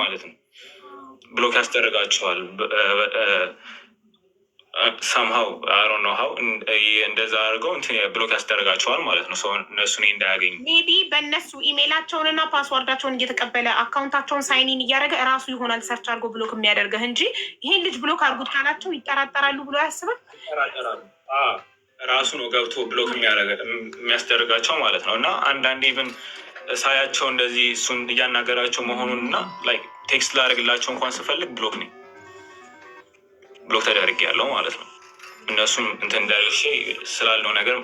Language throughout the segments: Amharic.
ማለት ነው። Block ያስደርጋቸዋል። Somehow, I don't know how እንደዛ አድርገው block ያስደርጋቸዋል ማለት ነው። ሰው እነሱ እኔ እንዳያገኙ። Maybe በእነሱ ኢሜይላቸውንና password ኣቸውን እየተቀበለ account ኣቸውን sign in እያደረገ እራሱ ይሆናል search አድርጎ block የሚያደርግህ እንጂ ይሄን ልጅ block አድርጉት ካላቸው ይጠራጠራሉ ብሎ አያስብም። ይጠራጠራሉ። ራሱ ነው ገብቶ block የሚያስደርጋቸው ማለት ነው። እና አንዳንዴ even ሳያቸው እንደዚህ እሱን እያናገራቸው መሆኑን እና like text ላደርግላቸው እንኳን ስፈልግ block ነኝ፣ block ተደርጌ ያለው ማለት ነው። እነሱም እንትን ደርሼ ስላለው ነገር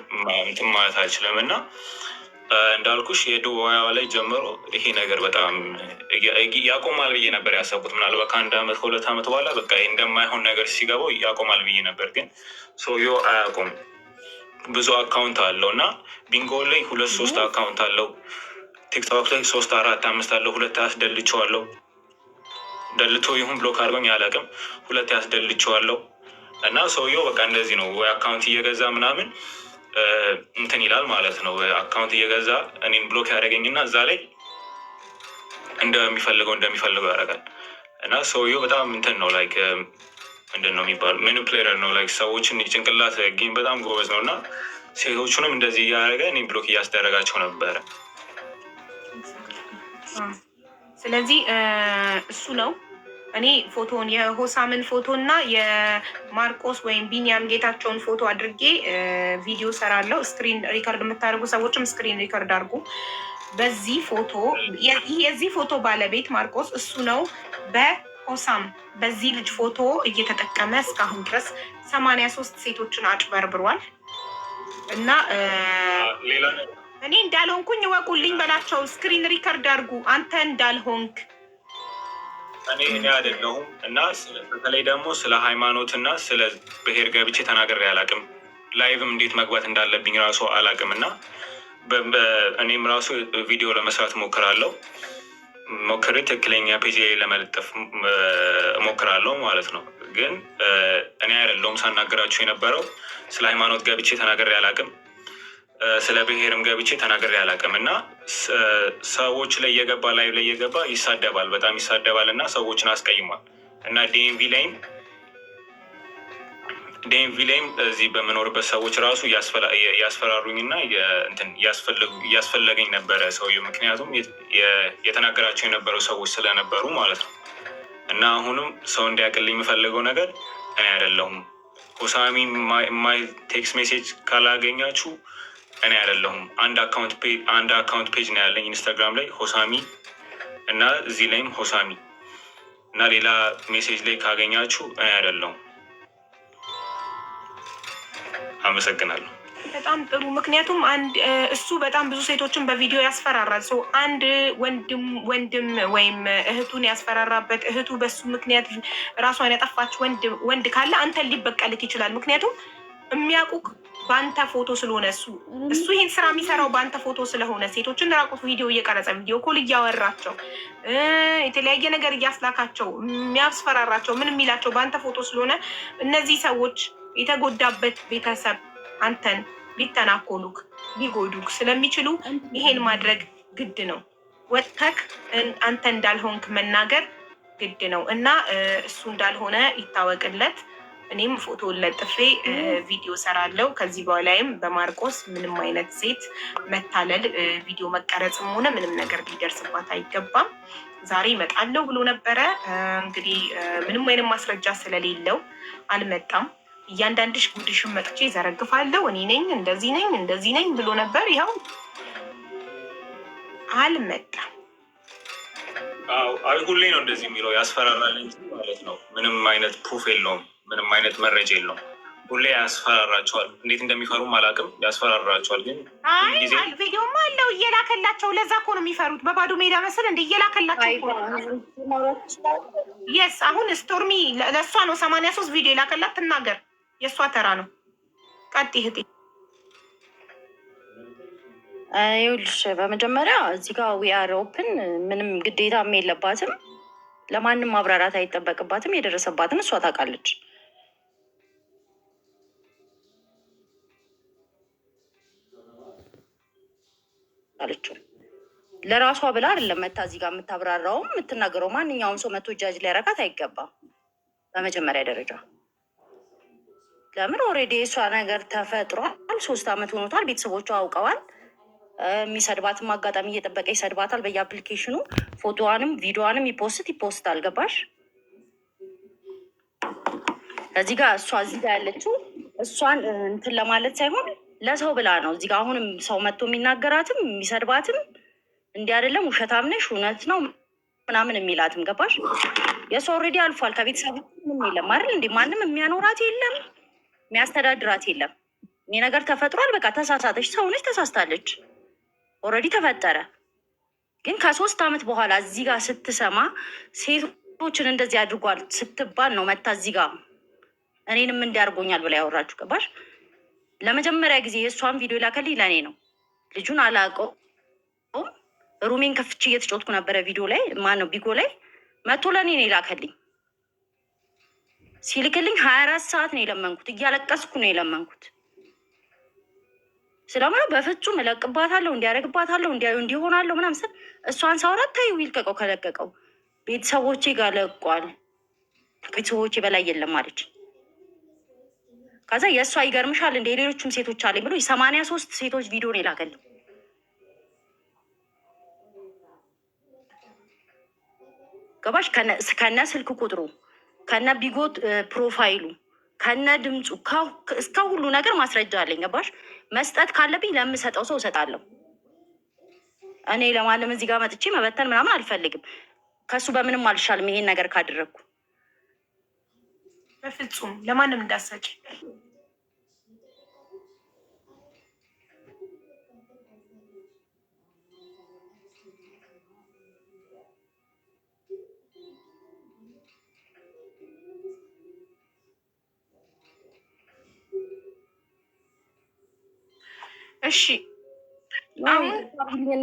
እንትን ማለት አልችልም። እና እንዳልኩሽ የዱባይዋ ላይ ጀምሮ ይሄ ነገር በጣም ያቆማል ብዬ ነበር ያሰብኩት። ምናልባት ከ1 አመት ከ2 አመት በኋላ በቃ እንደማይሆን ነገር ሲገባው ያቆማል ብዬ ነበር። ግን ሰውየው አያቆም። ብዙ account አለው እና ቢንጎ ላይ ሁለት ሶስት account አለው። ቲክቶክ ላይ ሶስት አራት አምስት አለው። ሁለት ያስደልቸዋለሁ። ደልቶ ይሁን block አድርጎኝ አላውቅም። ሁለት ያስደልቸዋለሁ። እና ሰውየው በቃ እንደዚህ ነው ወይ account እየገዛ ምናምን እንትን ይላል ማለት ነው። Account እየገዛ እኔን block ያደረገኝና እዛ ላይ እንደሚፈልገው እንደሚፈልገው ያደርጋል። እና ሰውየው በጣም እንትን ነው፣ like ምንድን ነው የሚባለው፣ manipulator ነው። Like ሰዎችን የጭንቅላት game በጣም ጎበዝ ነው እና ሴቶቹንም እንደዚህ እያደረገ እኔን block እያስደረጋቸው ነበረ። ስለዚህ እሱ ነው። እኔ ፎቶን የሆሳምን ፎቶ እና የማርቆስ ወይም ቢኒያም ጌታቸውን ፎቶ አድርጌ ቪዲዮ ሰራለሁ። Screen record የምታደርጉ ሰዎችም screen record አድርጉ። በዚህ ፎቶ የዚህ ፎቶ ባለቤት ማርቆስ እሱ ነው። በሆሳም በዚህ ልጅ ፎቶ እየተጠቀመ እስካሁን ድረስ 83 ሴቶችን አጭበርብሯል እና ሌላ እኔ እንዳልሆንኩኝ እወቁልኝ በላቸው። Screen record አድርጉ አንተ እንዳልሆንክ። እኔ አይደለሁም እና በተለይ ደግሞ ስለ ሃይማኖት እና ስለ ብሔር ገብቼ ተናግሬ አላውቅም። Live ም እንዴት መግባት እንዳለብኝ ራሱ አላውቅም እና እኔም ራሱ ቪዲዮ ለመስራት ሞክራለሁ፣ ሞክሬ ትክክለኛ page ላይ ለመለጠፍ እሞክራለሁ ማለት ነው። ግን እኔ አይደለሁም ሳናገራችሁ የነበረው። ስለ ሃይማኖት ገብቼ ተናግሬ አላውቅም። ስለ ብሔርም ገብቼ ተናግሬ አላውቅም እና ሰዎች ላይ እየገባ፣ live ላይ እየገባ ይሳደባል፣ በጣም ይሳደባል እና ሰዎችን አስቀይሟል። እና DMV ላይም እዚህ በምኖርበት ሰዎች ራሱ እያስፈራሩኝ እና እያስፈለገኝ ነበረ ሰውዬው፣ ምክንያቱም የተናገራቸው የነበረው ሰዎች ስለነበሩ ማለት ነው። እና አሁንም ሰው እንዲያውቅልኝ የምፈልገው ነገር እኔ አይደለሁም። ሆሳሚ የማይል text message ካላገኛችሁ እኔ አይደለሁም። አንድ account page ነው ያለኝ ኢንስታግራም ላይ ሆሳሚ እና እዚህ ላይም ሆሳሚ እና ሌላ message ላይ ካገኛችሁ እኔ አይደለሁም። አመሰግናለሁ። በጣም ጥሩ። ምክንያቱም አንድ እሱ በጣም ብዙ ሴቶችን በቪዲዮ ያስፈራራል። So አንድ ወንድም ወንድም ወይም እህቱን ያስፈራራበት፣ እህቱ በሱ ምክንያት ራሷን ያጠፋች ወንድ ካለ አንተን ሊበቀልክ ይችላል። ምክንያቱም የሚያውቁክ በአንተ ፎቶ ስለሆነ፣ እሱ ይሄን ስራ የሚሰራው በአንተ ፎቶ ስለሆነ፣ ሴቶችን ራቁት ቪዲዮ እየቀረጸ video call እያወራቸው፣ የተለያየ ነገር እያስላካቸው፣ የሚያስፈራራቸው፣ ምን የሚላቸው በአንተ ፎቶ ስለሆነ እነዚህ ሰዎች የተጎዳበት ቤተሰብ አንተን ሊተናኮሉክ ሊጎዱክ ስለሚችሉ ይሄን ማድረግ ግድ ነው። ወጥተክ አንተ እንዳልሆንክ መናገር ግድ ነው እና እሱ እንዳልሆነ ይታወቅለት። እኔም ፎቶ ለጥፌ ቪዲዮ ሰራለው። ከዚህ በላይም በማርቆስ ምንም አይነት ሴት መታለል፣ ቪዲዮ መቀረጽም ሆነ ምንም ነገር ሊደርስባት አይገባም። ዛሬ እመጣለሁ ብሎ ነበረ። እንግዲህ ምንም አይነት ማስረጃ ስለሌለው አልመጣም። እያንዳንድሽ ጉድሽን መጥቼ ዘረግፋለሁ፣ እኔ ነኝ፣ እንደዚህ ነኝ፣ እንደዚህ ነኝ ብሎ ነበር። ይኸው አልመጣም። አይ ሁሌ ነው እንደዚህ የሚለው፣ ያስፈራራል እንጂ ማለት ነው። ምንም አይነት proof የለውም። ምንም አይነት መረጃ የለውም። ሁሌ ያስፈራራቸዋል። እንዴት እንደሚፈሩም አላውቅም። ያስፈራራቸዋል። ግን አይ ቪዲዮማ አለው እየላከላቸው። ለዛ እኮ ነው የሚፈሩት። በባዶ ሜዳ መሰል እንደ እየላከላቸው። Yes፣ አሁን ስቶርሚ ለእሷ ነው 83 ቪዲዮ የላከላት። ትናገር፣ የእሷ ተራ ነው። ቀጥ እህቴ። ይኸውልሽ፣ በመጀመሪያ እዚህ ጋር we are open፣ ምንም ግዴታም የለባትም። ለማንም ማብራራት አይጠበቅባትም። የደረሰባትን እሷ ታውቃለች። አለችው። ለራሷ ብላ አይደለም መታ እዚህ ጋር የምታብራራውም የምትናገረው። ማንኛውም ሰው መቶ ጃጅ ሊያረጋት አይገባም። በመጀመሪያ ደረጃ ለምን already የእሷ ነገር ተፈጥሯል። 3 ዓመት ሆኖታል። ቤተሰቦቿ አውቀዋል። የሚሰድባትም አጋጣሚ እየጠበቀ ይሰድባታል። በየ application ኑ ፎቶዋንም ቪዲዮዋንም ይ post ይፖስታል። ገባሽ? እዚህ ጋር እሷ እዚህ ጋር ያለችው እሷን እንትን ለማለት ሳይሆን ለሰው ብላ ነው። እዚህ ጋር አሁንም ሰው መጥቶ የሚናገራትም የሚሰድባትም እንዲህ አይደለም ውሸታም ነሽ እውነት ነው ምናምን የሚላትም ገባሽ? የእሷ already አልፏል። ከቤተሰቡ ምንም የለም አይደል እንዴ? ማንም የሚያኖራት የለም የሚያስተዳድራት የለም። ይህ ነገር ተፈጥሯል። በቃ ተሳሳተች፣ ሰው ነች፣ ተሳስታለች። Already ተፈጠረ። ግን ከ3 ዓመት በኋላ እዚህ ጋር ስትሰማ ሴቶችን እንደዚህ አድርጓል ስትባል ነው መታ እዚህ ጋር እኔንም እንዲያርጎኛል ብላ ያወራችሁ ገባሽ? ለመጀመሪያ ጊዜ የእሷን ቪዲዮ ላከልኝ ለእኔ ነው። ልጁን አላውቀውም። Room ኤን ከፍቼ እየተጫወትኩ ነበረ ቪዲዮ ላይ ማነው ቢጎ ላይ መቶ ለእኔ ነው የላከልኝ። ሲልክልኝ 24 ሰዓት ነው የለመንኩት፣ እያለቀስኩ ነው የለመንኩት። ስለምነው በፍጹም እለቅባታለሁ፣ እንዲያደርግባታለሁ፣ እንዲያዩ እንዲሆናለሁ ምናምን ስል እሷን ሳውራት ታዩ ይልቀቀው፣ ከለቀቀው ቤተሰቦቼ ጋር ለቋል፣ ቤተሰቦቼ በላይ የለም አለች። ከዛ የእሷ ይገርምሻል እንደ የሌሎችም ሴቶች አለኝ ብሎ የ83 ሴቶች ቪዲዮ ነው የላከልኝ። ገባሽ? ከነ ስልክ ቁጥሩ ከነ ቢጎ profile ኡ ከነ ድምፁ እስከ ሁሉ ነገር ማስረጃ አለኝ። ገባሽ? መስጠት ካለብኝ ለምሰጠው ሰው እሰጣለሁ። እኔ ለማለም እዚህ ጋር መጥቼ መበተን ምናምን አልፈልግም። ከሱ በምንም አልሻልም ይሄን ነገር ካደረግኩ። በፍጹም ለማንም እንዳሰጭ። እሺ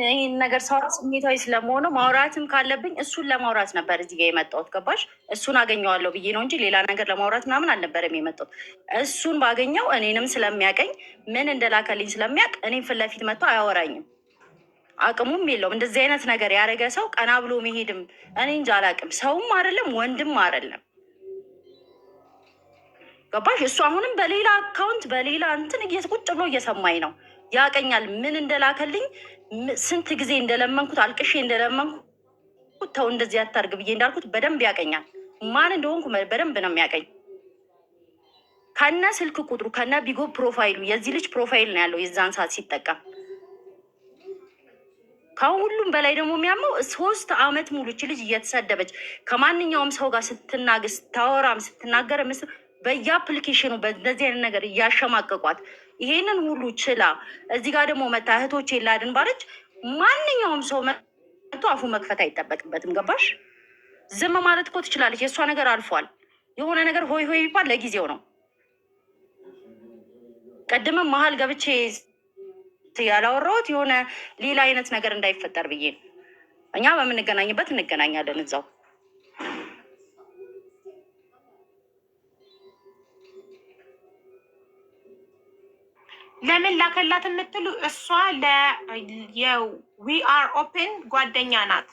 ይህን ነገር ሳወራ ስሜታዊ ስለመሆነው ማውራትም ካለብኝ እሱን ለማውራት ነበር እዚህ ጋር የመጣሁት። ገባሽ? እሱን አገኘዋለሁ ብዬ ነው እንጂ ሌላ ነገር ለማውራት ምናምን አልነበረም የመጣሁት። እሱን ባገኘው እኔንም ስለሚያቀኝ ምን እንደላከልኝ ስለሚያውቅ እኔም ፊት ለፊት መጥቶ አያወራኝም። አቅሙም የለውም። እንደዚህ አይነት ነገር ያደረገ ሰው ቀና ብሎ መሄድም እኔ እንጃ አላውቅም። ሰውም አይደለም ወንድም አይደለም። ገባሽ? እሱ አሁንም በሌላ account በሌላ እንትን ቁጭ ብሎ እየሰማኝ ነው። ያቀኛል ምን እንደላከልኝ ስንት ጊዜ እንደለመንኩት አልቅሼ እንደለመንኩት ተው እንደዚህ አታርግ ብዬ እንዳልኩት በደንብ ያቀኛል። ማን እንደሆንኩ በደንብ ነው የሚያቀኝ። ከነ ስልክ ቁጥሩ ከነ ቢጎ profile ኡ የዚህ ልጅ profile ነው ያለው የዛን ሰዓት ሲጠቀም። ከሁሉም በላይ ደግሞ የሚያመው 3 ዓመት ሙሉ እች ልጅ እየተሰደበች ከማንኛውም ሰው ጋር ስትናገር ስታወራም ስትናገር በየ application ኑ በእንደዚህ አይነት ነገር እያሸማቀቋት ይሄንን ሁሉ ችላ እዚህ ጋር ደግሞ መታ እህቶቼ ላድን ባለች ማንኛውም ሰው መቶ አፉ መክፈት አይጠበቅበትም። ገባሽ? ዝም ማለት እኮ ትችላለች። የእሷ ነገር አልፏል። የሆነ ነገር ሆይ ሆይ ቢባል ለጊዜው ነው። ቅድምም መሀል ገብቼ ያላወራሁት የሆነ ሌላ አይነት ነገር እንዳይፈጠር ብዬ ነው። እኛ በምንገናኝበት እንገናኛለን እዛው። ለምን ላከላት የምትሉ እሷ የ We Are Open ጓደኛ ናት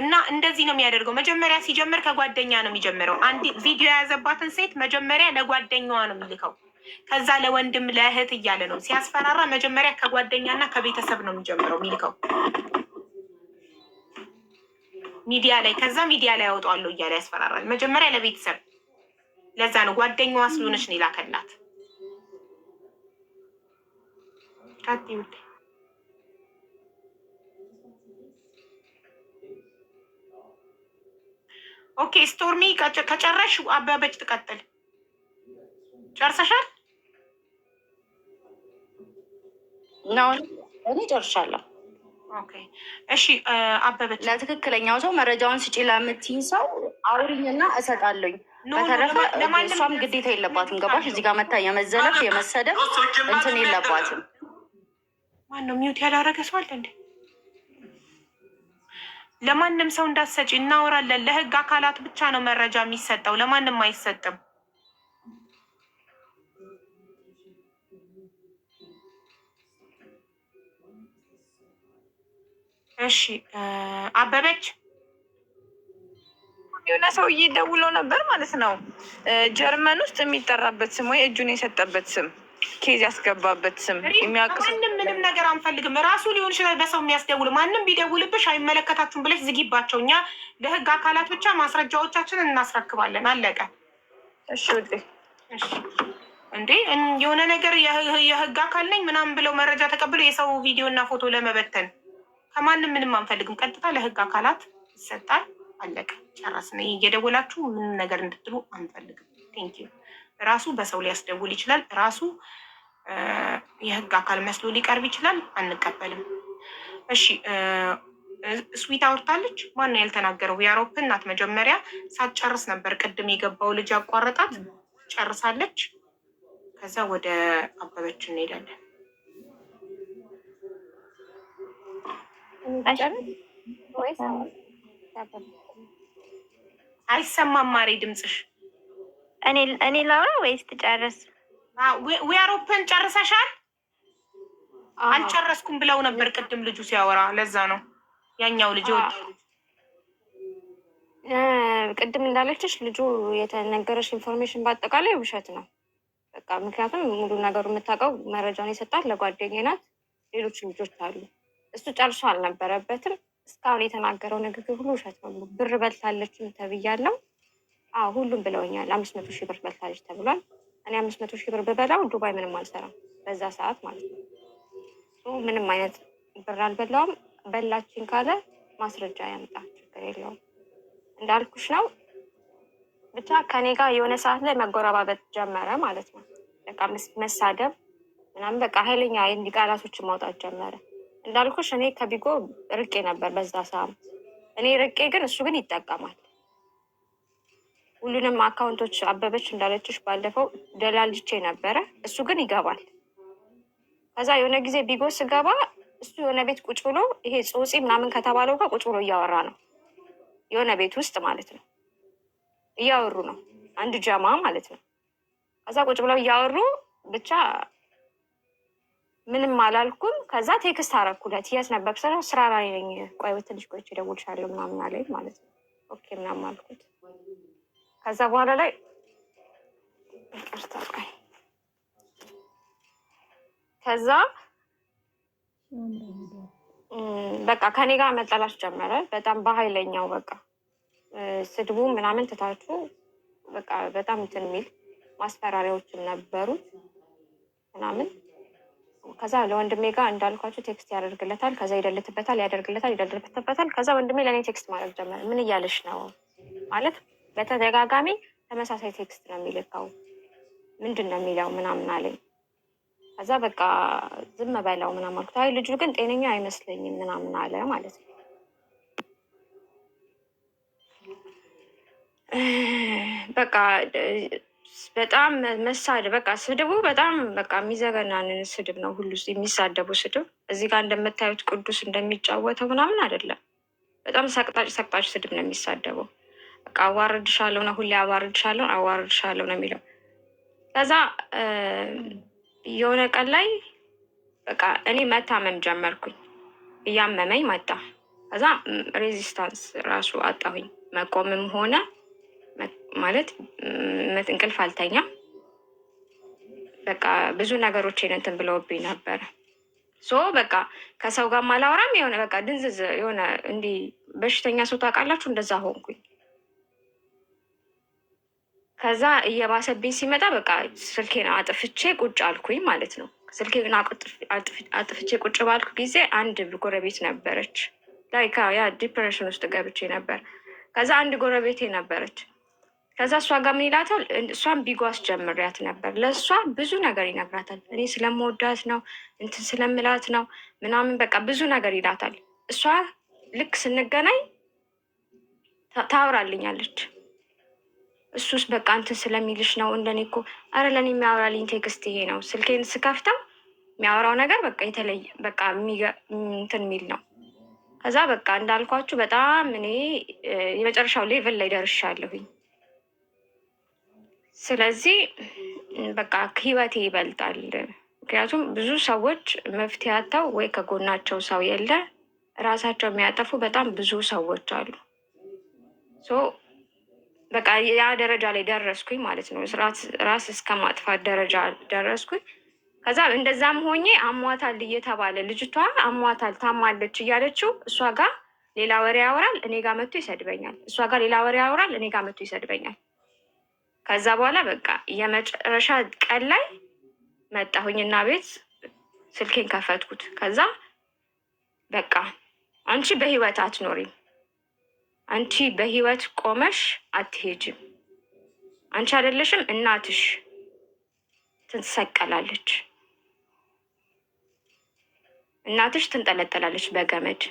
እና እንደዚህ ነው የሚያደርገው። መጀመሪያ ሲጀምር ከጓደኛ ነው የሚጀምረው። አንድ ቪዲዮ የያዘባትን ሴት መጀመሪያ ለጓደኛዋ ነው የሚልከው። ከዛ ለወንድም ለእህት እያለ ነው ሲያስፈራራ። መጀመሪያ ከጓደኛና ከቤተሰብ ነው የሚጀምረው የሚልከው ሚዲያ ላይ። ከዛ ሚዲያ ላይ ያወጣዋለሁ እያለ ያስፈራራል። መጀመሪያ ለቤተሰብ። ለዛ ነው ጓደኛዋ ስለሆነች ነው የላከላት። ቀጥይ ውዴ። Okay ስቶርሚ ከጨረሽ አበበች ትቀጥል። ጨርሰሻል? እኔ ጨርሻለሁ። Okay እሺ፣ አበበች ለትክክለኛው ሰው መረጃውን ስጪ ለምትይኝ ሰው አውሪኝና እሰጣለኝ። በተረፈ እሷም ግዴታ የለባትም። ገባሽ? እዚህ ጋር መታ የመዘለፍ የመሰደብ እንትን የለባትም። ማነው mute ያላረገ ሰው አለ እንዴ? ለማንም ሰው እንዳትሰጪ እናወራለን። ለህግ አካላት ብቻ ነው መረጃ የሚሰጠው፣ ለማንም አይሰጥም። እሺ አበበች። የሆነ ሰውዬ ደውሎ ነበር ማለት ነው። ጀርመን ውስጥ የሚጠራበት ስም ወይ እጁን የሰጠበት ስም፣ case ያስገባበት ስም የሚያውቅ ሰው። ማንም ምንም ነገር አንፈልግም። ራሱ ሊሆን ይችላል በሰው የሚያስደውል። ማንም ቢደውልብሽ አይመለከታችሁም ብለሽ ዝጊባቸው። እኛ ለህግ አካላት ብቻ ማስረጃዎቻችንን እናስረክባለን። አለቀ። እሺ ውዴ። እሺ። እንዴ የሆነ ነገር የህግ አካል ነኝ ምናምን ብለው መረጃ ተቀብለው የሰው ቪዲዮ እና ፎቶ ለመበተን ከማንም ምንም አንፈልግም። ቀጥታ ለህግ አካላት ይሰጣል። አለቀ። ጨረስን። እየደወላችሁ ምንም ነገር እንድትሉ አንፈልግም። Thank you። ራሱ በሰው ሊያስደውል ይችላል። ራሱ የህግ አካል መስሎ ሊቀርብ ይችላል። አንቀበልም። እሺ፣ ስዊት አውርታለች። ማነው ያልተናገረው? የአውሮፕ እናት መጀመሪያ ሳትጨርስ ነበር ቅድም የገባው ልጅ ያቋረጣት። ጨርሳለች። ከዛ ወደ አበበች እንሄዳለን። ወይስ አይሰማም ማሬ ድምፅሽ። እኔ ላውራ ወይስ ትጨርስ? ዊአሮፕን ጨርሰሻል? አልጨረስኩም ብለው ነበር ቅድም ልጁ ሲያወራ። ለዛ ነው ያኛው ልጅ የወጣው ልጅ። ቅድም እንዳለችሽ ልጁ የተነገረሽ information በአጠቃላይ ውሸት ነው። በቃ ምክንያቱም ሙሉ ነገሩ የምታውቀው መረጃውን የሰጣት ለጓደኛዬ ናት። ሌሎች ልጆች አሉ። እሱ ጨርሶ አልነበረበትም። እስካሁን የተናገረው ንግግር ሁሉ ውሸት ነው። ብር በልታለችም ተብያለሁ። አዎ፣ ሁሉም ብለውኛል። 500,000 ብር በልታለች ተብሏል። እኔ 500,000 ብር ብበላው ዱባይ ምንም አልሰራም በዛ ሰዓት ማለት ነው። So ምንም አይነት ብር አልበላውም። በላችን ካለ ማስረጃ ያምጣ፣ ችግር የለውም። እንዳልኩሽ ነው። ብቻ ከኔ ጋር የሆነ ሰዓት ላይ መጎረባበጥ ጀመረ ማለት ነው። በቃ መሳደብ ምናምን፣ በቃ ኃይለኛ እንዲህ ቃላቶችን ማውጣት ጀመረ። እንዳልኩሽ እኔ ከቢጎ ርቄ ነበር በዛ ሰዓት። እኔ ርቄ ግን እሱ ግን ይጠቀማል። ሁሉንም account ኦች አበበች እንዳለችሽ ባለፈው ደላልቼ ነበረ። እሱ ግን ይገባል። ከዛ የሆነ ጊዜ ቢጎ ስገባ እሱ የሆነ ቤት ቁጭ ብሎ ይሄ ጾፂ ምናምን ከተባለው ጋር ቁጭ ብሎ እያወራ ነው። የሆነ ቤት ውስጥ ማለት ነው። እያወሩ ነው። አንድ ጀማ ማለት ነው። ከዛ ቁጭ ብለው እያወሩ ብቻ ምንም አላልኩም። ከዛ text አረኩለት። የት ነበርክ ስለው ስራ ላይ ነኝ፣ ቆይ ትንሽ ቆይቼ እደውልልሻለሁ ምናምን አለኝ ማለት ነው። Okay ምናምን አልኩት። ከዛ በኋላ ላይ፣ ይቅርታ ቆይ፣ ከዛ በቃ ከኔ ጋር መጠላት ጀመረ። በጣም በኃይለኛው፣ በቃ ስድቡ ምናምን ትታችሁ በቃ በጣም እንትን የሚል ማስፈራሪያዎችም ነበሩት ምናምን። ከዛ ለወንድሜ ጋር እንዳልኳችሁ text ያደርግለታል። ከዛ ይደልትበታል፣ ያደርግለታል፣ ይደልትበታል። ከዛ ወንድሜ ለእኔ text ማድረግ ጀመረ። ምን እያለሽ ነው ማለት በተደጋጋሚ ተመሳሳይ text ነው የሚልከው። ምንድን ነው የሚለው ምናምን አለኝ። ከዛ በቃ ዝም በለው ምናምን አልኩት። አይ ልጁ ግን ጤነኛ አይመስለኝም ምናምን አለ ማለት ነው። በቃ በጣም መሳደብ፣ በቃ ስድቡ በጣም በቃ የሚዘገናንን ስድብ ነው ሁሉ የሚሳደቡ ስድብ። እዚህ ጋር እንደምታዩት ቅዱስ እንደሚጫወተው ምናምን አይደለም። በጣም ሰቅጣጭ ሰቅጣጭ ስድብ ነው የሚሳደበው። በቃ አዋርድሻለሁ ነው፣ ሁሌ አዋርድሻለሁ፣ አዋርድሻለሁ ነው የሚለው። ከዛ የሆነ ቀን ላይ በቃ እኔ መታመም ጀመርኩኝ። እያመመኝ መጣ። ከዛ resistance ራሱ አጣሁኝ። መቆምም ሆነ ማለት እንቅልፍ አልተኛም። በቃ ብዙ ነገሮችን እንትን ብለውብኝ ነበረ። So በቃ ከሰው ጋር ማላወራም፣ የሆነ በቃ ድንዝዝ፣ የሆነ እንዲህ በሽተኛ ሰው ታውቃላችሁ፣ እንደዛ ሆንኩኝ። ከዛ እየባሰብኝ ሲመጣ በቃ ስልኬን አጥፍቼ ቁጭ አልኩኝ ማለት ነው። ስልኬን አጥፍቼ ቁጭ ባልኩ ጊዜ አንድ ጎረቤት ነበረች። Like ያ depression ውስጥ ገብቼ ነበር። ከዛ አንድ ጎረቤቴ ነበረች። ከዛ እሷ ጋር ምን ይላታል? እሷን ቢጎ አስጀምሪያት ነበር። ለእሷ ብዙ ነገር ይነግራታል። እኔ ስለምወዳት ነው፣ እንትን ስለምላት ነው ምናምን በቃ ብዙ ነገር ይላታል። እሷ ልክ ስንገናኝ ታወራልኛለች። እሱስ በቃ እንትን ስለሚልሽ ነው፣ እንደኔ እኮ አረ ለእኔ የሚያወራልኝ text ይሄ ነው። ስልኬን ስከፍተው የሚያወራው ነገር በቃ የተለየ፣ በቃ እንትን የሚል ነው። ከዛ በቃ እንዳልኳችሁ በጣም እኔ የመጨረሻው level ላይ ደርሻለሁኝ። ስለዚህ በቃ ህይወቴ ይበልጣል። ምክንያቱም ብዙ ሰዎች መፍትሄ አጥተው ወይ ከጎናቸው ሰው የለ ራሳቸው የሚያጠፉ በጣም ብዙ ሰዎች አሉ። So በቃ ያ ደረጃ ላይ ደረስኩኝ ማለት ነው። ራስ እስከ ማጥፋት ደረጃ ደረስኩኝ። ከዛ እንደዛም ሆኜ አሟታል እየተባለ፣ ልጅቷ አሟታል ታማለች እያለችው እሷ ጋር ሌላ ወሬ ያወራል፣ እኔ ጋር መጥቶ ይሰድበኛል። እሷ ጋር ሌላ ወሬ ያወራል፣ እኔ ጋር መጥቶ ይሰድበኛል። ከዛ በኋላ በቃ የመጨረሻ ቀን ላይ መጣሁኝና ቤት ስልኬን ከፈትኩት። ከዛ በቃ አንቺ በህይወት አትኖሪም፣ አንቺ በህይወት ቆመሽ አትሄጂም፣ አንቺ አይደለሽም እናትሽ ትሰቀላለች፣ እናትሽ ትንጠለጠላለች በገመድ፣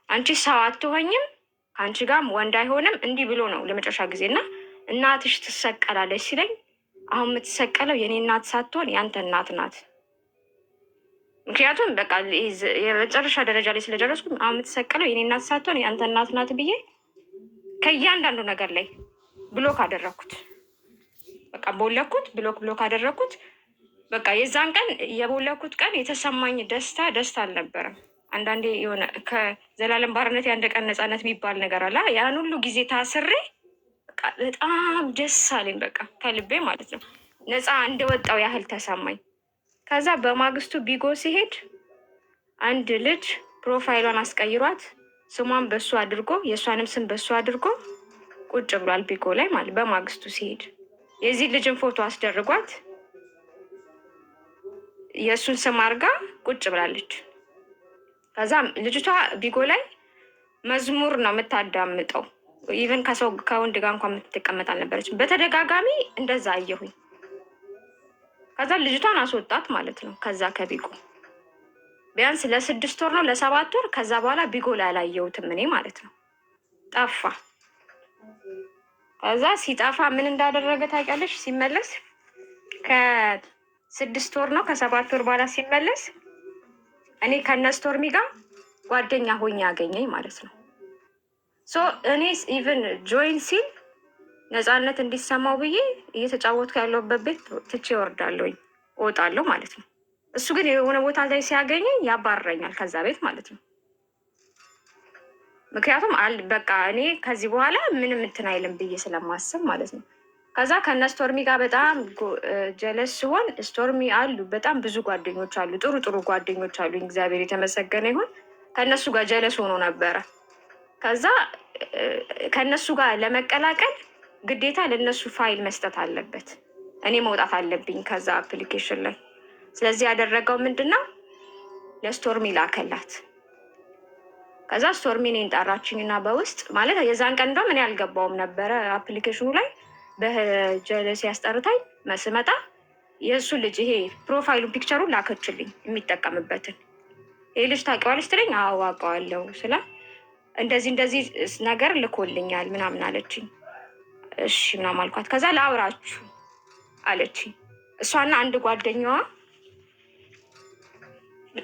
አንቺ ሰው አትሆኝም፣ ከአንቺ ጋርም ወንድ አይሆንም። እንዲህ ብሎ ነው ለመጨረሻ ጊዜ እና እናትሽ ትሰቀላለች ሲለኝ አሁን የምትሰቀለው የኔ እናት ሳትሆን ያንተ እናት ናት። ምክንያቱም በቃ የመጨረሻ ደረጃ ላይ ስለደረስኩ አሁን የምትሰቀለው የኔ እናት ሳትሆን ያንተ እናት ናት ብዬ ከእያንዳንዱ ነገር ላይ block አደረግኩት። በቃ ቦለኩት፣ block block አደረግኩት። በቃ የዛን ቀን የቦለኩት ቀን የተሰማኝ ደስታ ደስታ አልነበረም። አንዳንዴ የሆነ ከዘላለም ባርነት የአንድ ቀን ነፃነት የሚባል ነገር አለ። ያን ሁሉ ጊዜ ታስሬ በቃ በጣም ደስ አለኝ። በቃ ከልቤ ማለት ነው፣ ነፃ እንደወጣው ያህል ተሰማኝ። ከዛ በማግስቱ ቢጎ ሲሄድ አንድ ልጅ profile ሏን አስቀይሯት ስሟን በሱ አድርጎ የእሷንም ስም በሱ አድርጎ ቁጭ ብሏል ቢጎ ላይ ማለት። በማግስቱ ሲሄድ የዚህ ልጅን ፎቶ አስደርጓት የእሱን ስም አድርጋ ቁጭ ብላለች። ከዛ ልጅቷ ቢጎ ላይ መዝሙር ነው የምታዳምጠው። Even ከሰው ከወንድ ጋር እንኳን የምትቀመጥ አልነበረችም። በተደጋጋሚ እንደዛ አየሁኝ። ከዛ ልጅቷን አስወጣት ማለት ነው። ከዛ ከቢጎ ቢያንስ ለ6 ወር ነው ለ7 ወር። ከዛ በኋላ ቢጎ ላይ አላየሁትም እኔ ማለት ነው። ጠፋ። ከዛ ሲጠፋ ምን እንዳደረገ ታውቂያለሽ? ሲመለስ ከ6 ወር ነው ከ7 ወር በኋላ ሲመለስ እኔ ከነ ስቶርሚ ጋር ጓደኛ ሆኜ ያገኘኝ ማለት ነው። So እኔ even join ሲል ነፃነት እንዲሰማው ብዬ እየተጫወትኩ ያለሁበት ቤት ትቼ እወርዳለሁኝ፣ እወጣለሁ ማለት ነው። እሱ ግን የሆነ ቦታ ላይ ሲያገኘኝ ያባርረኛል ከዛ ቤት ማለት ነው። ምክንያቱም በቃ እኔ ከዚህ በኋላ ምንም እንትን አይልም ብዬ ስለማስብ ማለት ነው። ከዛ ከነ ስቶርሚ ጋር በጣም ጀለስ ሲሆን ስቶርሚ አሉ፣ በጣም ብዙ ጓደኞች አሉ፣ ጥሩ ጥሩ ጓደኞች አሉ። እግዚአብሔር የተመሰገነ ይሁን። ከእነሱ ጋር ጀለስ ሆኖ ነበረ። ከዛ ከእነሱ ጋር ለመቀላቀል ግዴታ ለእነሱ ፋይል መስጠት አለበት። እኔ መውጣት አለብኝ ከዛ application ላይ። ስለዚህ ያደረገው ምንድን ነው? ለስቶርሚ ላከላት። ከዛ ስቶርሚ እኔን ጠራችኝና በውስጥ ማለት የዛን ቀን እንደውም እኔ አልገባውም ነበረ application ኑ ላይ። በጀለስ ያስጠርታኝ ስመጣ የእሱ ልጅ ይሄ profile ኡን picture ኡን ላከችልኝ የሚጠቀምበትን። ይሄ ልጅ ታውቂዋለሽ ትለኝ፣ አዎ አውቀዋለሁ ስላ እንደዚህ እንደዚህ ነገር ልኮልኛል ምናምን አለችኝ። እሺ ምናምን አልኳት። ከዛ ላውራችሁ አለችኝ። እሷና አንድ ጓደኛዋ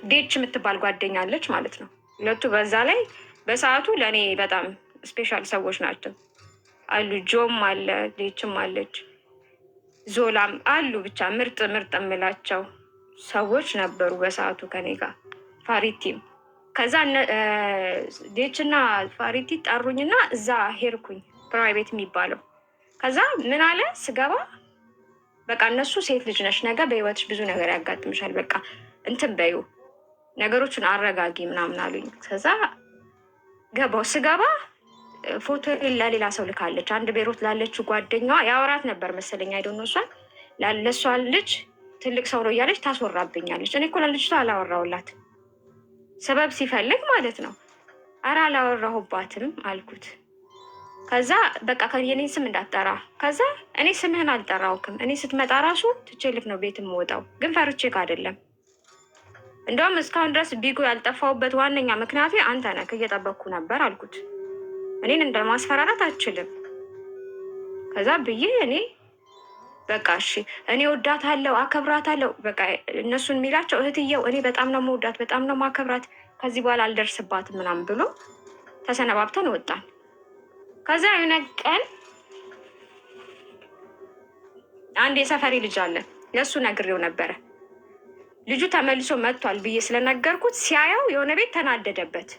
ዴች የምትባል ጓደኛ አለች ማለት ነው። ሁለቱ በዛ ላይ በሰዓቱ ለእኔ በጣም special ሰዎች ናቸው አሉ። ጆም አለ፣ ዴችም አለች፣ ዞላም አሉ። ብቻ ምርጥ ምርጥ የምላቸው ሰዎች ነበሩ በሰዓቱ ከኔ ጋር፣ ፋሪቲም። ከዛ ዴችና ፋሪቲ ጠሩኝና እዛ ሄድኩኝ private የሚባለው። ከዛ ምን አለ ስገባ በቃ እነሱ ሴት ልጅ ነሽ፣ ነገ በህይወትሽ ብዙ ነገር ያጋጥምሻል፣ በቃ እንትን በዩ ነገሮችን አረጋጊ ምናምን አሉኝ። ከዛ ገባው። ስገባ ፎቶ ለሌላ ሰው ልካለች። አንድ ቤሮት ላለችው ጓደኛዋ ያወራት ነበር መሰለኝ፣ I don't know፣ እሷን ለእሷ ልጅ ትልቅ ሰው ነው እያለች ታስወራብኛለች። እኔ እኮ ለልጅቷ አላወራውላት፣ ሰበብ ሲፈልግ ማለት ነው። ኧረ አላወራሁባትም አልኩት። ከዛ በቃ የኔን ስም እንዳትጠራ። ከዛ እኔ ስምህን አልጠራውክም። እኔ ስትመጣ ራሱ ትቼልክ ነው ቤት የምወጣው፣ ግን ፈርቼክ አይደለም። እንደውም እስካሁን ድረስ ቢጎ ያልጠፋሁበት ዋነኛ ምክንያቱ አንተ ነህ፣ እየጠበቅኩ ነበር አልኩት። እኔን እንደ ማስፈራራት አትችልም። ከዛ ብዬ እኔ በቃ እሺ እኔ ወዳታለሁ፣ አከብራታለሁ። በቃ እነሱን የሚላቸው እህትየው እኔ በጣም ነው መወዳት፣ በጣም ነው ማከብራት፣ ከዚህ በኋላ አልደርስባትም ምናምን ብሎ ተሰነባብተን ወጣን። ከዛ የሆነ ቀን አንድ የሰፈሬ ልጅ አለ፣ ለእሱ ነግሬው ነበረ። ልጁ ተመልሶ መጥቷል ብዬ ስለነገርኩት ሲያየው የሆነ ቤት ተናደደበት።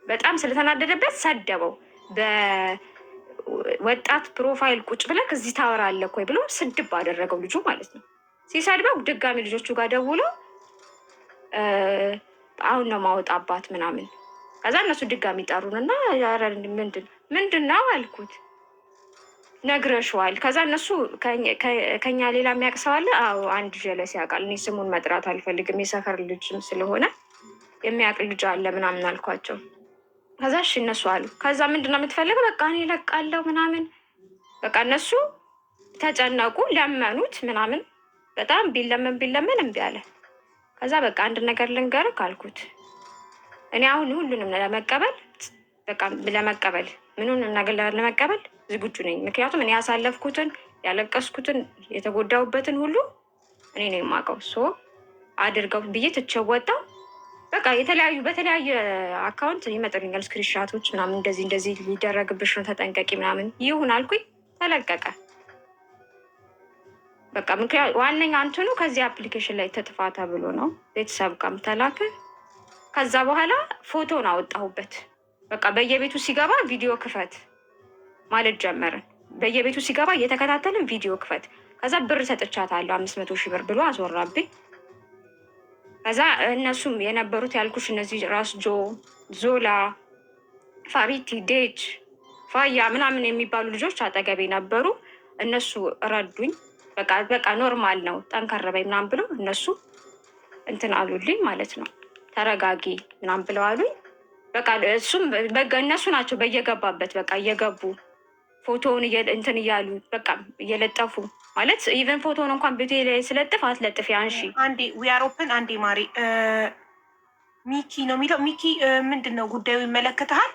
በጣም ስለተናደደበት ሰደበው። በወጣት profile ቁጭ ብለህ እዚህ ታወራለህ ወይ ብሎ ስድብ አደረገው ልጁ ማለት ነው። ሲሰድበው ድጋሚ ልጆቹ ጋር ደውሎ አሁን ነው ማወጣባት ምናምን። ከዛ እነሱ ድጋሚ ጠሩንና ኧረ ምንድን ምንድን ነው አልኩት። ነግረሽዋል። ከዛ እነሱ ከኛ ሌላ የሚያውቅ ሰው አለ? አዎ፣ አንድ ጀለስ ያውቃል። እኔ ስሙን መጥራት አልፈልግም፣ የሰፈር ልጅም ስለሆነ የሚያውቅ ልጅ አለ ምናምን አልኳቸው። ከዛ እሺ እነሱ አሉ። ከዛ ምንድን ነው የምትፈልገው? በቃ እኔ እለቃለሁ ምናምን። በቃ እነሱ ተጨነቁ፣ ለመኑት ምናምን። በጣም ቢለመን ቢለመን እምቢ አለ። ከዛ በቃ አንድ ነገር ልንገርህ አልኩት። እኔ አሁን ሁሉንም ለመቀበል፣ በቃ ለመቀበል፣ ምኑንም ነገር ለመቀበል ዝግጁ ነኝ። ምክንያቱም እኔ ያሳለፍኩትን፣ ያለቀስኩትን፣ የተጎዳሁበትን ሁሉ እኔ ነው የማውቀው። So አድርገው ብዬ ትቼው ወጣሁ። በቃ የተለያዩ በተለያየ account ይመጡልኛል screenshot ኦች ምናምን፣ እንደዚህ እንደዚህ ሊደረግብሽ ነው፣ ተጠንቀቂ ምናምን። ይሁን አልኩኝ። ተለቀቀ። በቃ ምክንያት ዋነኛ እንትኑ ከዚህ application ላይ ተጥፋ ተብሎ ነው። ቤተሰብ ጋርም ተላከ። ከዛ በኋላ ፎቶን አወጣሁበት። በቃ በየቤቱ ሲገባ ቪዲዮ ክፈት ማለት ጀመርን። በየቤቱ ሲገባ እየተከታተልን ቪዲዮ ክፈት። ከዛ ብር ሰጥቻታለሁ፣ 500,000 ብር ብሎ አስወራብኝ። ከዛ እነሱም የነበሩት ያልኩሽ እነዚህ ራስ ጆ፣ ዞላ፣ ፋሪቲ፣ ዴጅ፣ ፋያ ምናምን የሚባሉ ልጆች አጠገቤ ነበሩ። እነሱ ረዱኝ። በቃ በቃ normal ነው፣ ጠንከር በይ ምናምን ብለው እነሱ እንትን አሉልኝ ማለት ነው። ተረጋጊ ምናምን ብለው አሉኝ። በቃ እሱም በቃ እነሱ ናቸው በየገባበት በቃ እየገቡ ፎቶውን እንትን እያሉ በቃ እየለጠፉ፣ ማለት even ፎቶውን እንኳን ቤቴ ላይ ስለጥፍ አትለጥፊ፣ አንሺ። አንዴ we are open፣ አንዴ ማሪ፣ ሚኪ ነው የሚለው። ሚኪ፣ ምንድን ነው ጉዳዩ፣ ይመለከትሃል?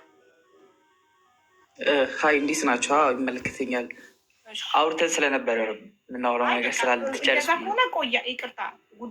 Hi፣ እንዴት ናቸው? አዎ፣ ይመለከተኛል። አውርተን ስለነበረ ነው፣ የምናወራው ነገር ስላለ ትጨርስ። እንደዛ ከሆነ ቆያ፣ ይቅርታ።